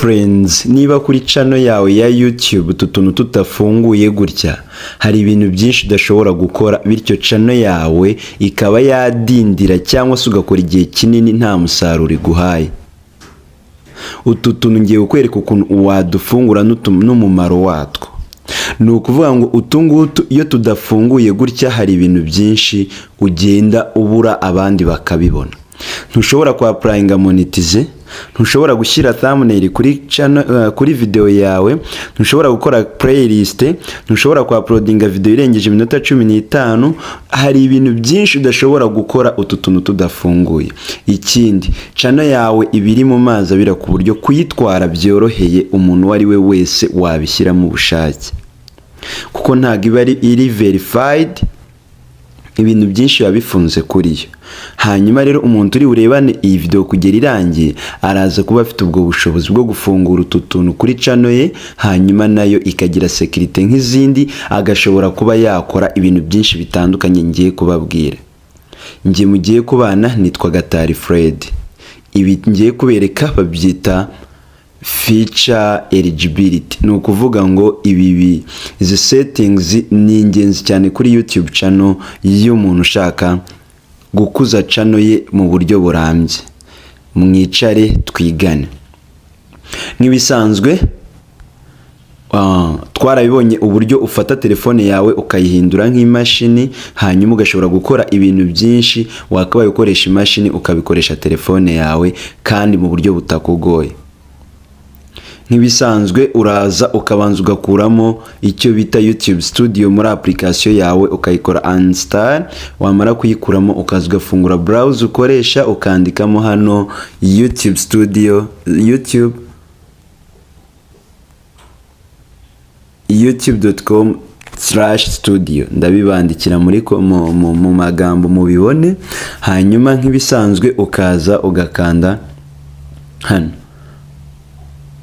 Friends, niba kuri channel yawe ya YouTube utu tuntu tutafunguye gutya, hari ibintu byinshi udashobora gukora, bityo channel yawe ikaba yadindira cyangwa se ugakora igihe kinini nta musaruro iguhaye. Utu tuntu ngiye kukwereka ukuntu wadufungura n'umumaro watwo. Ni ukuvuga ngo utu ngutu iyo tudafunguye gutya, hari ibintu byinshi ugenda ubura, abandi bakabibona. Ntushobora kwapplyinga monetize, ntushobora gushyira thumbnail kuri channel, kuri video yawe, ntushobora gukora playlist, ntushobora kuuploadinga video irengeje iminota 15. Hari ibintu byinshi udashobora gukora utu tuntu tudafunguye. Ikindi, channel yawe iba iri mu mazi abira, ku buryo kuyitwara byoroheye umuntu uwo ari we wese wabishyiramo ubushake, kuko ntabwo iba iri verified. Ibintu byinshi biba bifunze kuri yo. Hanyuma rero, umuntu uri burebane iyi video kugera irangiye araza kuba afite ubwo bushobozi bwo gufungura utu tuntu kuri channel ye, hanyuma nayo ikagira sécurité nk'izindi, agashobora kuba yakora ibintu byinshi bitandukanye ngiye kubabwira. Njye mugiye kubana nitwa Gatari Fred. Ibi ngiye kubereka babyita feature eligibility. Ni ukuvuga ngo izi settings ni ingenzi cyane kuri YouTube channel y'umuntu ushaka gukuza channel ye mu buryo burambye. Mwicare twigane. Nk'ibisanzwe, twarabibonye uburyo ufata telefone yawe ukayihindura nk'imashini, hanyuma ugashobora gukora ibintu byinshi wakabaye ukoresha imashini, ukabikoresha telefone yawe kandi mu buryo butakugoye. Nk'ibisanzwe, uraza ukabanza ugakuramo icyo bita YouTube Studio muri application yawe, ukayikora uninstall. Wamara kuyikuramo, ukaza ugafungura browser ukoresha, ukandikamo hano YouTube Studio, youtube.com/studio. Ndabibandikira muri mu magambo mubibone. Hanyuma nk'ibisanzwe ukaza ugakanda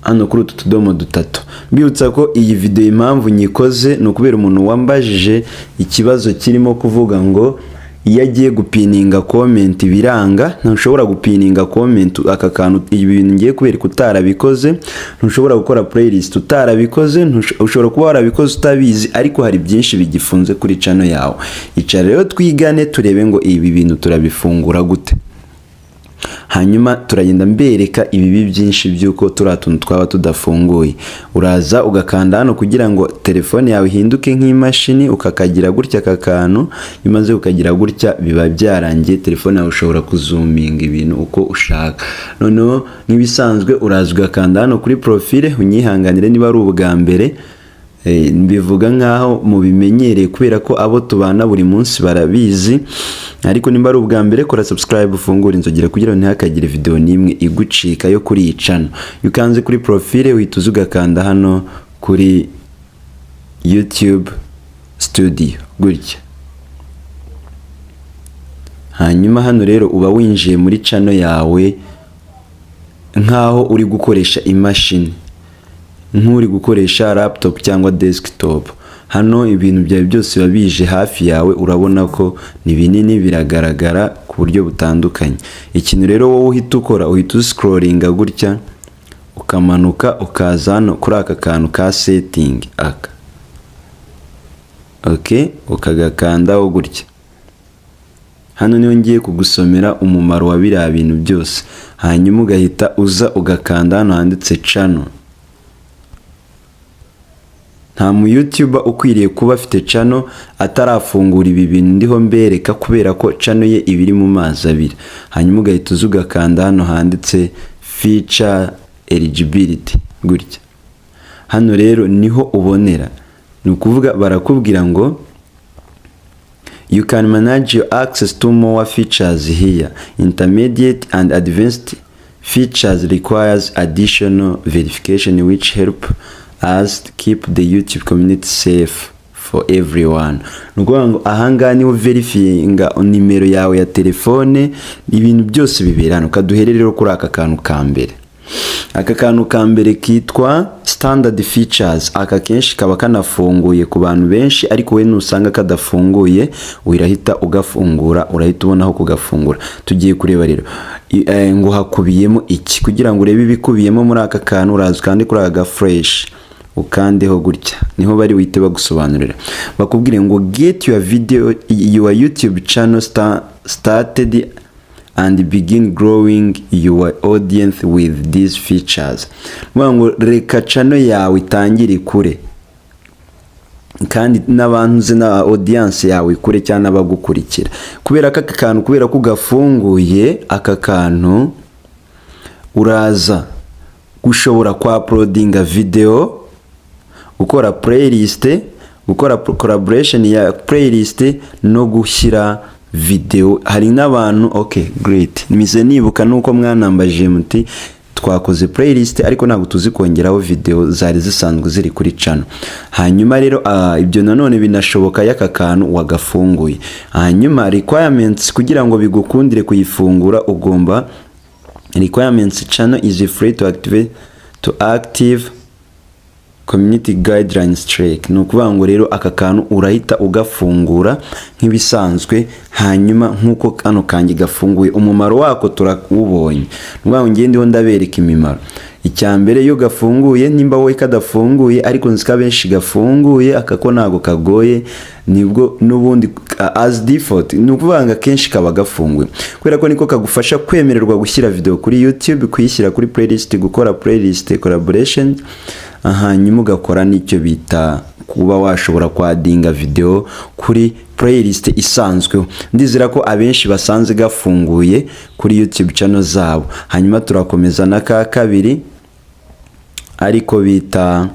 hano kuri utu tudomo dutatu. Mbibutsa ko iyi video impamvu nyikoze ni ukubera umuntu wambajije ikibazo kirimo kuvuga ngo iyo agiye gupininga comment biranga. Ntushobora gupininga comment aka kantu, ibi bintu ngiye kubereka, utarabikoze. Ntushobora gukora playlist utarabikoze. Ushobora kuba warabikoze utabizi, ariko hari byinshi bigifunze kuri channel yawe. Icara rero twigane, turebe ngo ibi bintu turabifungura gute. Hanyuma turagenda mbereka ibibi byinshi by'uko turiya tuntu twaba tudafunguye. Uraza ugakanda hano kugira ngo telefone yawe ihinduke nk'imashini, ukakagira gutya aka kantu. Iyo umaze kukagira gutya biba byarangiye, telefone yawe ushobora kuzoominga ibintu uko ushaka. Noneho nk'ibisanzwe uraza ugakanda hano kuri profile. Unyihanganire niba ari ubwa mbere, mbivuga nk'aho mubimenyereye, kubera ko abo tubana buri munsi barabizi, ariko nimba ari ubwa mbere, kora subscribe, ufungure inzogera kugira ngo ntihakagire video n'imwe igucika yo kuri iyi channel. Iyo ukanze kuri profile, uhita uza ugakanda hano kuri YouTube Studio gutya. Hanyuma hano rero uba winjiye muri channel yawe nk'aho uri gukoresha imashini, nk'uri gukoresha laptop cyangwa desktop. Hano ibintu byawe byose biba bije hafi yawe, urabona ko ni binini, biragaragara ku buryo butandukanye. Ikintu rero wowe uhita ukora, uhita uscrollinga gutya, ukamanuka, ukaza hano kuri aka kantu ka setting aka, ok, ukagakandaho gutya. Hano niho ngiye kugusomera umumaro wa biriya bintu byose. Hanyuma ugahita uza ugakanda hano handitse channel. Nta mu YouTuber ukwiriye kuba afite channel atarafungura ibi bintu ndiho mbereka, kubera ko channel ye iba iri mu mazi abiri. Hanyuma ugahita uza ugakanda hano handitse feature eligibility gutya. Hano rero niho ubonera, ni ukuvuga barakubwira ngo "You can manage your access to more features here. Intermediate and advanced features requires additional verification, which help us keep the YouTube community safe for everyone." Ni ukuvuga ngo ahangaha niho verifyinga nimero yawe ya telefone, ibintu byose bibera hano. Kaduhere rero kuri aka kantu ka mbere. Aka kantu ka mbere kitwa standard features. Aka kenshi kaba kanafunguye ku bantu benshi, ariko we nusanga kadafunguye wirahita ugafungura, urahita ubona aho kugafungura. Tugiye kureba rero ngo hakubiyemo iki. Kugira ngo urebe ibikubiyemo muri aka kantu, uraza ukande kuri aka ga flèche, ukandeho gutya, niho bari buhite bagusobanurira, bakubwire ngo "Get your video, your YouTube channel started and begin growing your audience with these features." Nukuvuga ngo reka channel yawe itangire ikure, kandi n'abantu uzi na audience yawe ikure cyangwa n'abagukurikira, kubera ko aka kantu, kubera ko ugafunguye aka kantu, uraza gushobora kwa uploadinga video, gukora playlist, gukora collaboration ya playlist no gushyira video. Hari n'abantu, okay, great, mise nibuka nuko mwanambajije muti twakoze playlist ariko ntabwo tuzi kongeraho video zari zisanzwe ziri kuri channel. Hanyuma rero ibyo nanone binashoboka y'aka kantu wagafunguye. Hanyuma requirements, kugira ngo bigukundire kuyifungura, ugomba requirements: channel is free to activate to active community guidelines strike. Ni ukuvuga ngo rero aka kantu urahita ugafungura nk'ibisanzwe. Hanyuma nk'uko kano kanjye gafunguye, umumaro wako turawubonye. Ni ukuvuga ngo ngiye ndiho ndabereka imimaro. Icya mbere, iyo gafunguye, nimba wowe kadafunguye, ariko nzi ko abenshi gafunguye, aka ko ntabwo kagoye, nibwo n'ubundi as default, ni ukuvuga ngo akenshi kaba gafunguye, kubera ko niko kagufasha kwemererwa gushyira video kuri YouTube, kuyishyira kuri playlist, gukora playlist collaboration, hanyuma ugakora n'icyo bita kuba washobora kwaddinga video kuri playlist isanzweho. Ndizera ko abenshi basanze gafunguye kuri YouTube channel zabo. Hanyuma turakomeza na ka kabiri, ariko bita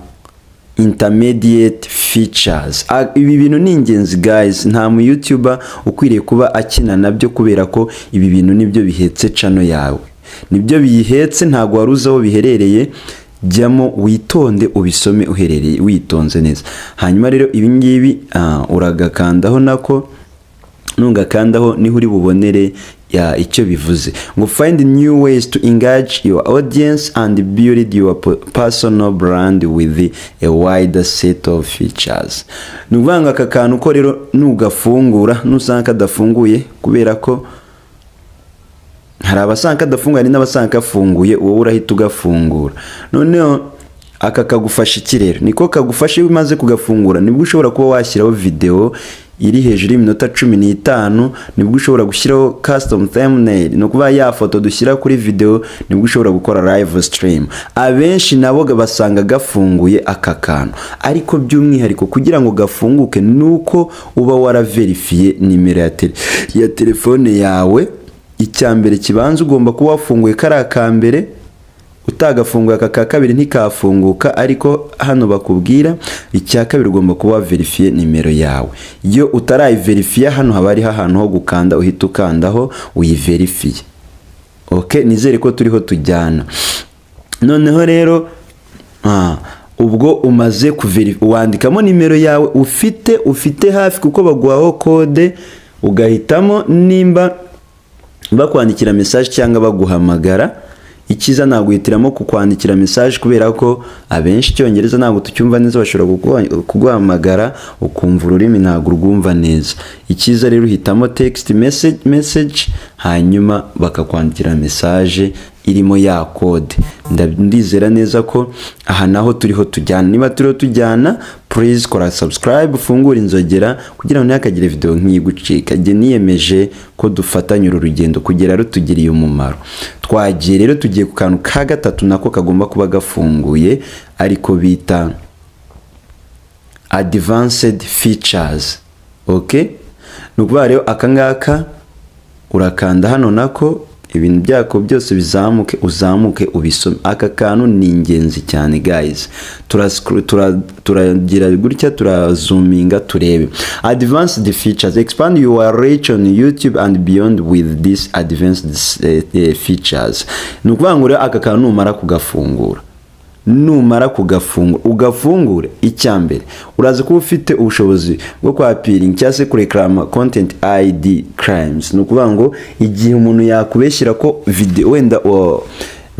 intermediate features. Ibi bintu ni ingenzi guys, nta mu YouTuber ukwiriye kuba akina nabyo, kubera ko ibi bintu nibyo bihetse channel yawe, nibyo biyihetse. Ntabwo wari uzi aho biherereye. Jyamo witonde, ubisome uherereye witonze neza. Hanyuma rero ibi ngibi uragakandaho nako, nugakandaho niho uri bubonere ya icyo bivuze ngo "Find new ways to engage your audience and build your personal brand with a wider set of features." Ni ukuvuga ngo aka kantu ko rero nugafungura, nusanga kadafunguye, kubera ko hari abasanga kadafunguye, hari n'abasanga kafunguye, wowe urahita ugafungura. Noneho aka kagufasha iki rero? Niko kagufasha, iyo umaze kugafungura nibwo ushobora kuba washyiraho video iri hejuru y'iminota 15, nibwo ushobora gushyiraho custom thumbnail, ni ukuvuga ya foto dushyira kuri video, nibwo ushobora gukora live stream. Abenshi nabo basanga gafunguye aka kantu, ariko by'umwihariko kugira ngo gafunguke nuko uba waraverifiye nimero ya telefone yawe. Icya mbere kibanza, ugomba kuba wafunguye kariya ka mbere. Utagafunguye aka ka kabiri ntikafunguka, ariko hano bakubwira icya kabiri, ugomba kuba waverifiye nimero yawe. Iyo utarayiverifiya, hano haba hariho ahantu ho gukanda, uhita ukandaho uyiverifiye. Ok, nizere ko turiho tujyana. Noneho rero ubwo umaze wandikamo nimero yawe ufite hafi, kuko baguhaho code, ugahitamo nimba bakwandikira message cyangwa baguhamagara. Icyiza naguhitiramo kukwandikira message, kubera ko abenshi Icyongereza ntabwo tucyumva neza, bashobora kuguhamagara ukumva ururimi ntabwo urwumva neza. Icyiza rero uhitamo text message, hanyuma bakakwandikira message irimo ya code. Ndizera neza ko aha naho turiho tujyana. Niba turiho tujyana, please kora subscribe, ufungure inzogera kugira ngo ntihakagire video nk'iyi gucika. Jye niyemeje ko dufatanya uru rugendo kugera rutugiriye umumaro. Twagiye rero, tugiye ku kantu ka gatatu nako kagomba kuba gafunguye, ariko bita advanced features. Ok, ni ukuvuga rero aka ngaka urakanda hano nako, ibintu byako byose bizamuke, uzamuke ubisome. Aka kantu ni ingenzi cyane guys. Turagira gutya, turazoominga turebe advanced features: "Expand your reach on YouTube and beyond with this advanced features." Ni ukuvuga ngo rero aka kantu numara kugafungura, ugafungure, icya mbere uraza kuba ufite ubushobozi bwo kwappealinga cyangwa se kureclama content ID claims. Ni ukuvuga ngo igihe umuntu yakubeshyira ko video wenda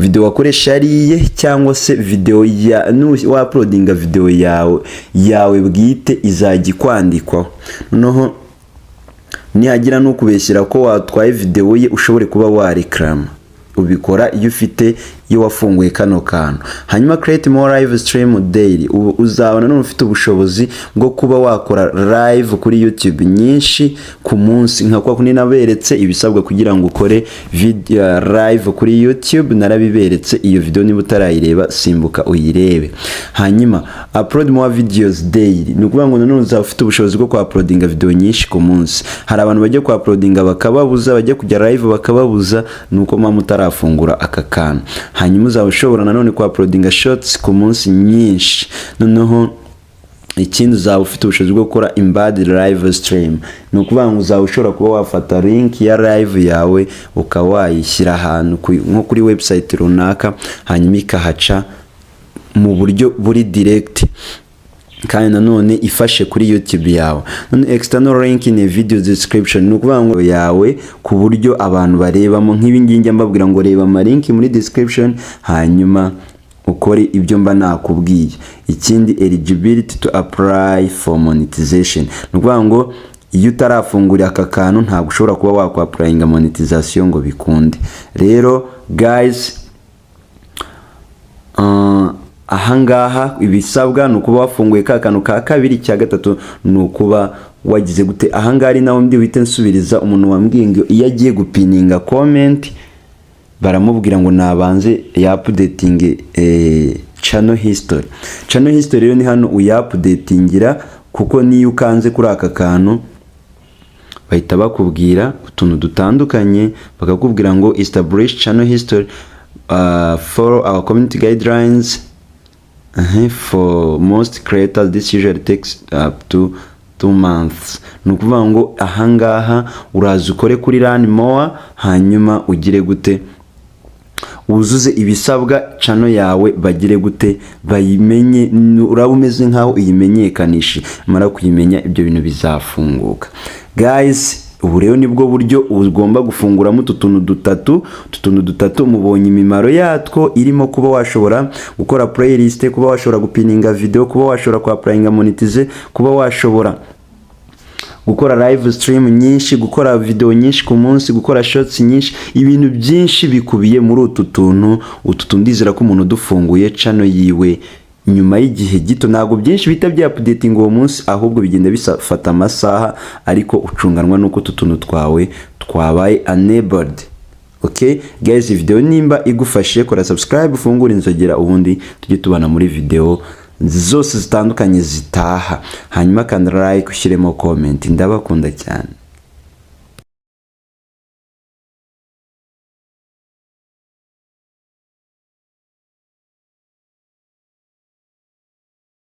Video wakoresha ari iye, cyangwa se video ya wa uploadinga video yawe bwite, izajya ikwandikwaho. Noneho nihagira n'ukubeshyira ko watwaye video ye, ushobore kuba wareklama. Ubikora iyo ufite, iyo wafunguye kano kantu. Hanyuma create more live stream daily. Ubu uzabona none ufite ubushobozi bwo kuba wakora live kuri YouTube nyinshi ku munsi, nka kwa kundi naberetse ibisabwa kugira ngo ukore video live kuri YouTube. Narabiberetse iyo video, niba utarayireba simbuka uyirebe. Hanyuma upload more videos daily, ni ukuvuga ngo nanone uzaba ufite ubushobozi bwo kuuploadinga video nyinshi ku munsi. Hari abantu bajya kuuploadinga bakababuza, bajya kujya live bakababuza, nuko muba mutarafungura aka kantu. Hanyuma uzaba ushobora nanone kuuploadinga shorts ku munsi nyinshi. Noneho ikindi, uzaba ufite ubushobozi bwo gukora embed live stream. Ni ukuvuga ngo uzaba ushobora kuba wafata link ya live yawe, ukaba wayishyira ahantu nko kuri website runaka, hanyuma ikahaca mu buryo buri direct, kandi nanone ifashe kuri YouTube yawe. None external link in a video description, ni ukuvuga ngo yawe ku buryo abantu barebamo nk'ibi ngibi njya mbabwira ngo reba amalink muri description, hanyuma ukore ibyo mba nakubwiye. Ikindi, eligibility to apply for monetization, ni ukuvuga ngo iyo utarafungura aka kantu ntabwo ushobora kuba wakwapplyinga monetization ngo bikunde. Rero guys, ahangaha ibisabwa ni ukuba wafunguye ka kantu ka kabiri. Icya gatatu ni ukuba wagize gute? Ahangaha ari naho ndi wite nsubiriza umuntu wambwiye ngo iyo agiye gupininga comment baramubwira ngo nabanze yaupdatinge channel history. Channel history rero ni hano uyaupdatingira, kuko niyo ukanze kuri aka kantu bahita bakubwira utuntu dutandukanye, bakakubwira ngo establish channel history, follow our community guidelines. For most creators this usually takes up to 2 months. Ni ukuvuga ngo ahangaha uraza ukore kuri learn more, hanyuma ugire gute? Wuzuze ibisabwa, channel yawe bagire gute? Bayimenye. Uraba umeze nkaho uyimenyekanishe. Mara kuyimenya, ibyo bintu bizafunguka. Guys, ubu rero nibwo buryo ugomba gufunguramo utu tuntu dutatu. Utu tuntu dutatu mubonye imimaro yatwo, irimo kuba washobora gukora playlist, kuba washobora gupininga video, kuba washobora kuapplyinga monetize, kuba washobora gukora live stream nyinshi, gukora video nyinshi ku munsi, gukora shorts nyinshi. Ibintu byinshi bikubiye muri utu tuntu. Utu tuntu ndizera ko umuntu udufunguye, channel yiwe nyuma y'igihe gito, ntabwo byinshi bihita bya updating uwo munsi, ahubwo bigenda bifata amasaha, ariko ucunganwa n'uko utu tuntu twawe twabaye enabled. Okay guys, video nimba igufashe, kora subscribe, ufungure inzogera, ubundi tujye tubana muri video zose zitandukanye zitaha. Hanyuma kanda like, ushyiremo comment. Ndabakunda cyane.